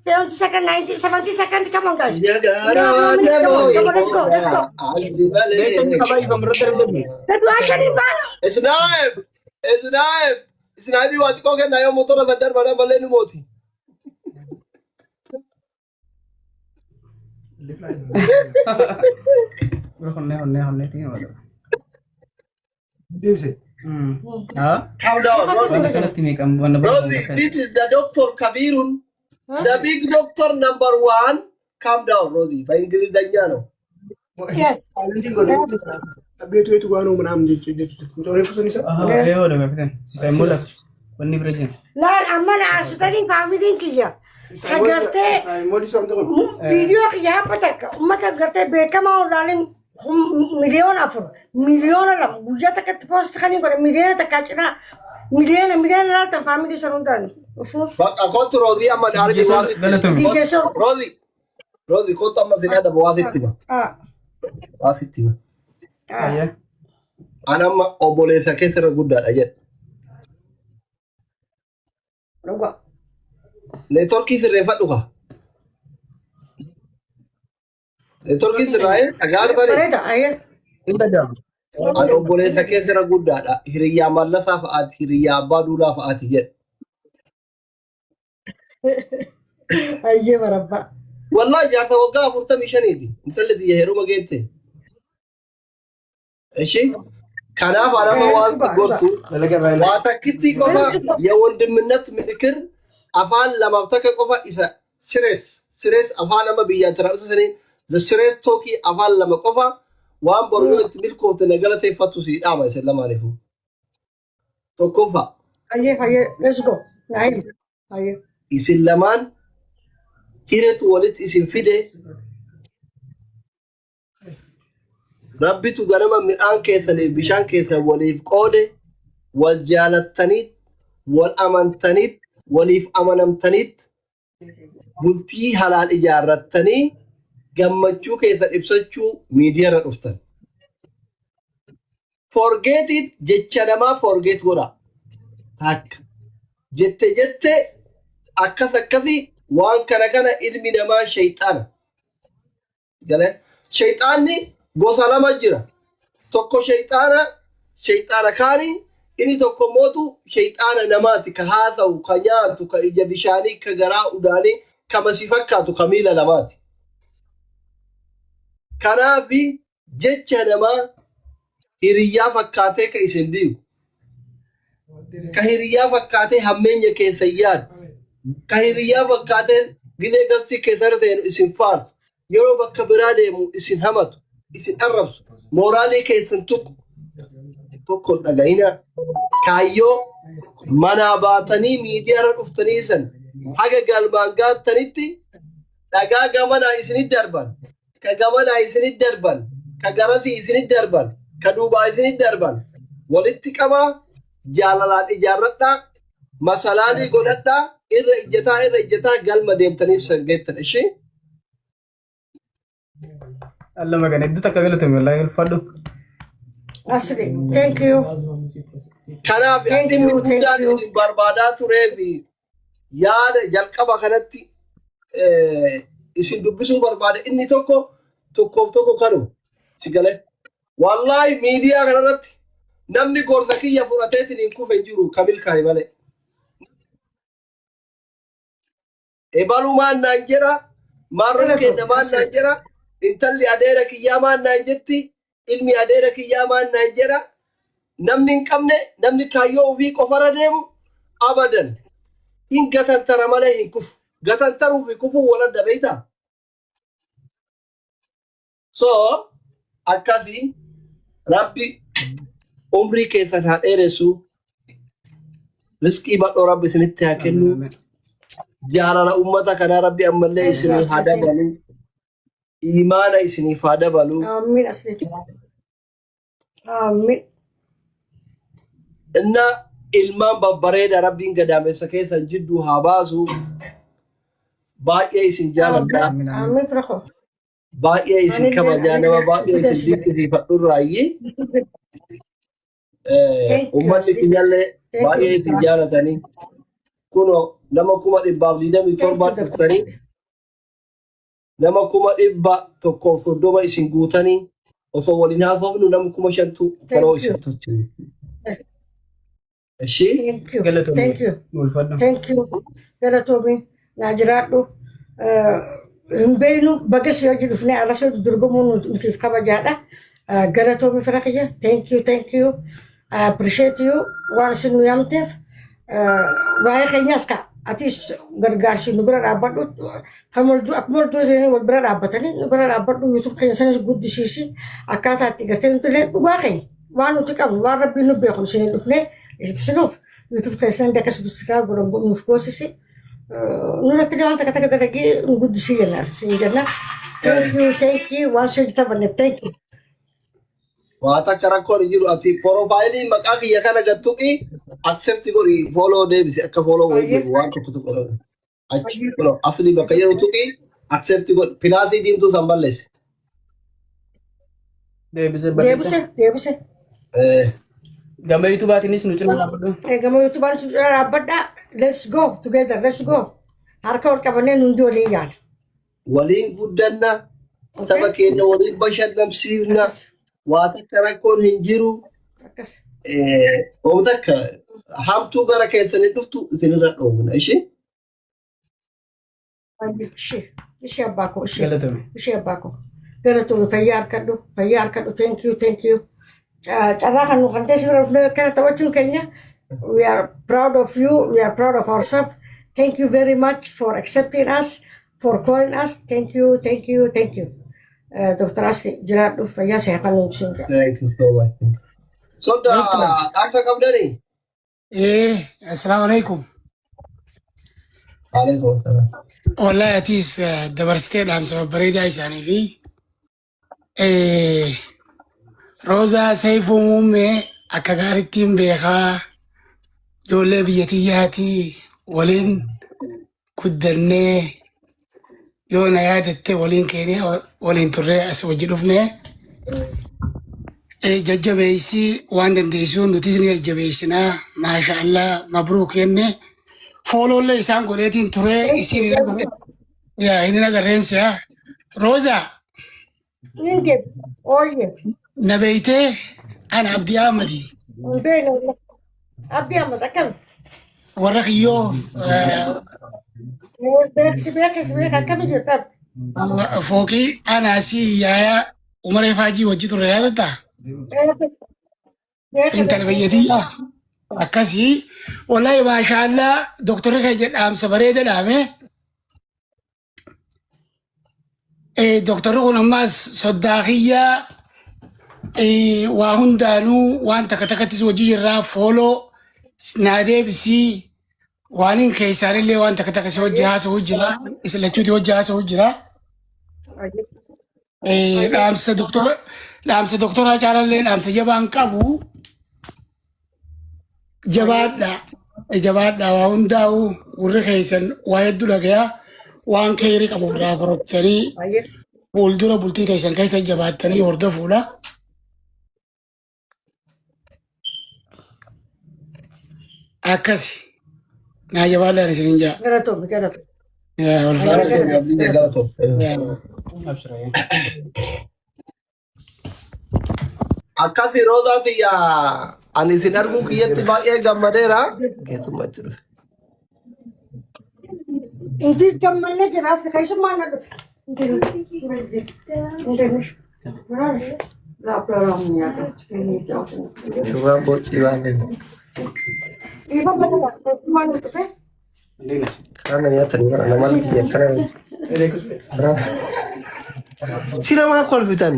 20 second, 90, 70 second. Come on, guys. Biyya We don't have gaaraa no minutes. Come daboo on, come on, let's go, let's go. Alti malee. Beektan qabaa ifam irratti argamne. Dadwaa shanii baala. Isnaa'ib! Isnaa'ib! Isnaa'ibii waa xiqqoo kennaa yoo motora san darban malee nu mooti. Honnee honnee honnee tiin wala. Deebise. Haa? Calm down, Wanta Rosie. kanatti meeqan wanna Rosie, this is the doctor Kabirun, the big doctor number one. Calm down, Rosie. በእንግሊዝኛ ነው። Yes. Saayilentiin godhe. Beetu eetu waan uumanaan jechuudha. Mucaa reefu sun isa. Yoo dhagaa fitan. Sisaa mul'atu. Wanni bira jira. Laal amma na aarsitanii faamiliin kiyya. Agartee Moodii isaa hundi kun. viidiyoo kiyya hapha takka uummata gartee beekamaa olaaniin 4 miliyoona 2 miliyoona guyyaa takkatti post kan hin godhe miliyoona 1 cinaa miliyoona miliyoona laatan faamilii san hundaan. Ufuuf. በቃ kottu Rosie amma dhaarbi waasitti. Galatoomi. DJ so. Rosie, Rosie kottu amma sin adaba waasitti hima. Waasitti hima. Ayyaa. An amma obboleessa keessa irra guddaadha jedhe. Dhugaa. Neetworkii sirreeffadhu ka. Neetworkii sirraa'ee dhagaa arganii. Bareeda ayyee. Hin dhaga'amu. An obboleessa keessa irra guddaadha. Hiriyyaa Mallasaa fa'aati, hiriyyaa Abbaa Duulaa fa'aati jedhe. Ayyee barabbaa. Wallaahi jaarsa waggaa 45ti. Intalli tiyya heeruma geette. Ishi kanaaf anama waan gorsu Dalaga irraa illee. waa takkitti qofa የወንድምነት ምክር afaan lamaaf takka qofa isa sires sires afaan nama biyyaan tiraadhu the sires tookii afaan lama qofa waan boru yoo itti milkoofte na galateeffattu si dhaama isin lamaaniifuu. Tokkoffaa Ayyee ayyee let's go. Naayi. Ayyee. Isin lamaan hiretu walitti isin fide. Rabbitu ganama midhaan keessaniif bishaan keessan waliif qoode. Wal jaalattaniit, wal amantaniit, waliif amanamtaniit, bultii halaal ijaarrattanii gammachuu keessan ibsachuu miidiyaarra dhuftan. Forget it, jecha namaa forget godha. Takka. Jette jette akkas akkasi waan kana kana ilmi namaa shayxaana. Galee shayxaanni gosa lama jira. Tokko shayxaana shayxaana kaanii, inni tokko mootu shayxaana namaati, ka haasa'u, ka nyaatu, ka ija bishaanii, ka garaa udaanii, ka masi fakkaatu, ka miila lamaati. Kanaafi jecha namaa hiriyyaa fakkaatee ka isin diigu, ka hiriyyaa fakkaatee hammeenya keessa yaadu, ka hiriyyaa fakkaatee gilee galtii keessa deemu isin faarsu, yeroo bakka biraa deemu isin hamatu, isin arrabsu, mooraalii keessan tuqu tokko hin dhaga'ina. Kaayyoo manaa baatanii miidiyaarra dhuftanii san haga galmaan gaattanitti dhagaa gamanaa isinit darban, ka gamanaa isinit darban, ka garasii isinit darban, ka duubaa isinit darban walitti qabaa, jaalalaan ijaarradhaa, masalaalii godhadhaa, irra ijjataa irra ijjataa galma deemtaniif san geettan ishee. Alla magana hedduu takka galatoomi wallaahi ulfaadhu. Asli, thank you. Kanaaf Thank dhimmi you, thank guddaan you. isin barbaadaa turee fi yaada jalqaba kanatti isin dubbisuu barbaade inni tokko tokkoof tokko kanu si galee. Wallaahi miidiyaa kanarratti namni gorsa kiyya fudhateetiin hin kufe hin jiru ka milkaa'e malee. Ebaluu maan naan jedha, maarroon keenya maan naan jedha, intalli adeera kiyyaa maan naan jetti, ilmi adeera kiyyaa maan naan jedha. Namni hin qabne, namni kaayyoo ofii qofarra deemu abadan hin gatantara malee hin kufu. Gatantaruu fi kufuu wal adda beektaa? So akkasi Rabbi umrii keessan haa dheeressu. Riskii badhoo Rabbi isinitti haa kennu. Jaalala ummata kanaa Rabbi ammallee isinii haa dabalu. Imaana isiniif haa dabalu. Amiin asli. Amiin. Inna ilmaan babbareeda Rabbiin gadaamessa keessan jidduu haa baasu. Baay'ee isin jaaladha. Amiin. Amiin firako. Baay'ee isin Anillee kabajaa nama anillee baay'ee isin dinqisiifadhurraayi. Thank you Uummanni asli. kiyyallee Thank you. baay'ee isin jaalatanii. Kunoo nama kuma dhibbaaf digdamii Thank you, torbaan Dr. dhuftanii nama 130,000 isin guutanii osoo waliin haasofnu nama 5,000tu follow Thank you. isin tolchu. Ishii Thank you. Galatoomi. Thank you. Ulfadhu. Thank you. Galatoomi. Naa jiraadhu. Hin beeknu bagas yoo dhufnee alas yoo dorgomuun nutiif kabajaadha. Galatoomi fira kiyya. Thank you. Thank you. I appreciate you. Waan isin nu yaamteef. Waa'ee keenyaas ka atis gargaarsi nu bira dhaabbadhu. Kan wal akkuma wal dura jiranii wal bira dhaabbatanii nu bira dhaabbadhu YouTube keenya sanis guddisiisi akkaataa itti gartee nuti illee dhugaa keenya waan nuti qabnu waan rabbiin nu beeku isin dhufnee ibsinuuf YouTube keessan akka subscribe godhan nuuf goosisi. Nurratti illee waan takka takka dalagee nu guddisii jenna isin jenna. Thank you, thank you. Waan si hojjetan banneef thank you. Waa takka rakkoon hin jiru ati profile maqaa kiyya kana gad tuqi accept godhi follow deebisi akka follow wayii Baay'ee. godhu waan tokko tokko achi kunoo asli bakka jedhu tuqi accept godhi plus diimtuu san balleessi. Deebisee balleessa. Deebise, deebise. Gama YouTubeaatiinis nu cina dhaabbadhu. Gama YouTubaan sun cina dhaabbadhaa. Let's go together, let's go. Harka wal qabannee nundi waliin yaala. Waliin guddanna saba Okay? keenya waliin bashannansiifna Akkas. waa takka rakkoon hin jiru. Akkas. Waan takka hamtuu gara keessanii dhuftu isinirra dhoowwina ishee. Ishee, ishee abbaa koo, ishee. Galatoomi. Ishee abbaa koo. Galatoomi fayyaa harkadhu, fayyaa harkadhu. Thank you, thank you. Carraa kan nu kan teessi bira dhufnee akkana taphachuun keenya. We are proud of you. We are proud of ourselves. Thank you very much for accepting us, for calling us. Thank you, thank you, thank you. Dr. Asli jiraadhu fayyaa see kan nuti siin jedha. Thank you so much. Sodda Doctor. dhaamsa qabdanii? Assalamu alaikum. Alaikum assalam. Wallahi atis dabarsitee dhaamsa babbareedaa isaanii fi Roozaa Seifuu Muummee akka gaarittiin beekaa ijoollee biyya tiyyaatii waliin guddannee yoo na yaadatte waliin keenee waliin turree as wajji dhufnee jajjabeessi waan dandeessuun nutis ni jajjabeessinaa maasha Allah mabruuk jenne fooloollee isaan godheetiin turee isiin hin agarre yaa hin agarreen si'a Roozaa Nin deeb. Ooyye. Na beeytee ana Abdii Ahmadi Hin beekne. Abdii Ahmad akkam? Warra kiyyoo Beeksi beeksi beek akkami jirta Abdi? Fooqii anaasii yaayaa Umaree Faajii wajji turre yaadatta? Beeka. Intala beeka. biyyatiyyaa akkasii wallahi maashaallaa doktorri keenya dhaamsa bareeda dhaame. Doktorri kun ammaas soddaa kiyyaa waa hundaanuu waan takka takkattis hojii jirraa follow naa deebisii waaniin keessaanillee waan takka takka si hojii haasa'uu jira isin lachuuti hojii haasa'uu jira. Dhaamsa doktora dhaamsa doktoraa caalallee dhaamsa jabaan qabu jabaadha jabaadha waa hundaa'u warri keessan waa hedduu dhagayaa waan keerii qabu irraa fudhatanii fuuldura bultii keessan keessa jabaattanii hordofuudha. Akkasi naa jabaadhaan isinin jaa. Galatoomi galatoomi. Yaa ulfaadha. Galatoomi galatoomi. Yaa. Abshira. Akkasi Roozaa tiyya ani isin arguu kiyyatti baay'ee gammadeera. Keessummaa itti dhufe. Intis gammannee jira as keessummaa na dhufe. Shurraan boccii waan ta'eef. Keessummaa na dhufe. እንዴት ነሽ? Kana nyaatanii bara nama kiyya kana. Sila maa kolfitan?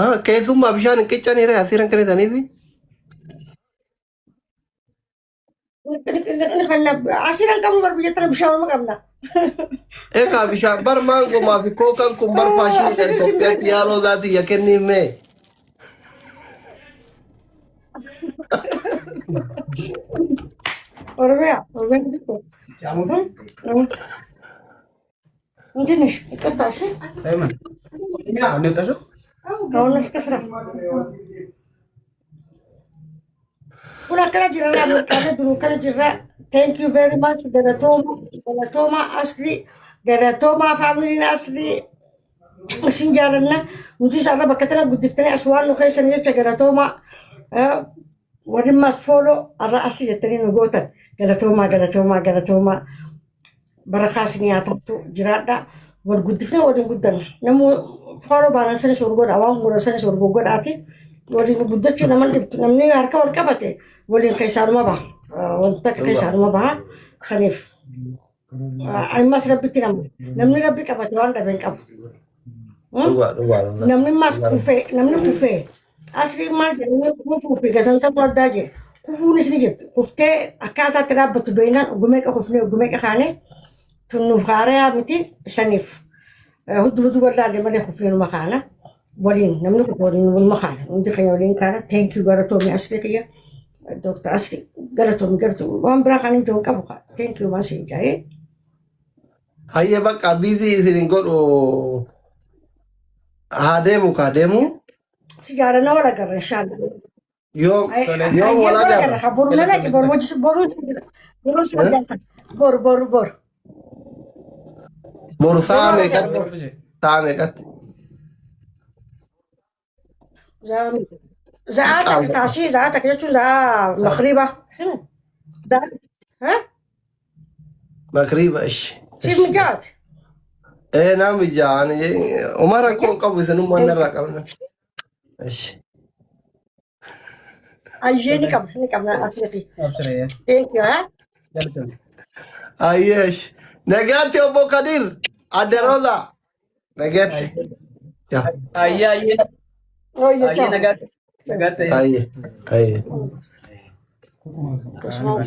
Ah, keessummaa bishaan hin qiccanii asiiran kenitaniifi. Asiiran qabnu bar biyya tana bishaan qabna. Egaa bishaan bar maangomaa fi kookaan kun bar faashinii Itoophiyaatti yaa Roozaa tiyya kenniif mee. Oromiyaa Oromiyaa. እንዴት ነሽ? ይቅርታ እሺ። ሳይመን አሁን የወጣሽው? አሁን እስከ ስራ Kun akkana jira laa milkaa'ina duruu kana jirra. Thank you very much. Galatooma, galatooma asli, galatooma faamiliin asli. Isin jaalanna. Nuti isarra bakka tana guddiftanii as waan nu keessan jecha galatooma. Warri mas follow arra asii jettanii nu gootan. Galatoomaa, galatoomaa, galatoomaa. Barakaa isin haa taatu jiraadha. Wal guddifnee waliin guddanna. Namuu follow baanan sanis wal godha waan godhan sanis wal godhaati. Waliin guddachuu nama dhibtu namni harka wal qabate waliin keessaanuma baha. Wanta akka keessaanuma baha saniif. Ammas rabbitti nama namni rabbi qabate waan dhabe hin qabu. Dhugaa dhugaa dhugaa. Namni mas kufee namni kufee asli maal jedhamee kufuu fi gatantamuu addaa jee kufuunis ni jirti. Kuftee akkaataa itti dhaabbattu beeknaan ogumeeqa kufnee ogumeeqa kaanee tunnuuf haarayaa miti saniif hudduu hudduu wallaalle malee kufnee numa kaana. Waliin namni kun waliin numa kaana hundi keenya waliin kaana. Thank you galatoomi asli kiyya. Dr. Asli galatoomi galatoomi waan biraa kan hin jiru qabu thank you maas hin jaa'ee. Hayyee bakka busy isin hin godhu haa deemu kaa deemu. Si jaalannaa wal agarra inshallah. Yoom yoom wal agarra? Boru na dhaqi boru wajji boru boru si wajjaasa boru boru boru. Boru sa'a meeqatti? Sa'a meeqatti? Za'a takka taasii za'a takka jechuun za'a makriba. Za'a ha? Makriba ishi. Siif mijaate. Ee naa mijaa ani umara rakkoo hin qabu isinummaan narraa qabna. Ishi. Ayyee ni qabna ni qabna asirratti. Absiree. Thank you ha. Galatoomii. Ayyee ishi. Nagaatti obbo Kadir Adde Roza. Nagaatti. Ciao. Ayyee ayyee. Oye Ayyee ciao. nagaatti. Nagaatti ayyee. Ayyee ayyee. Akkasuma.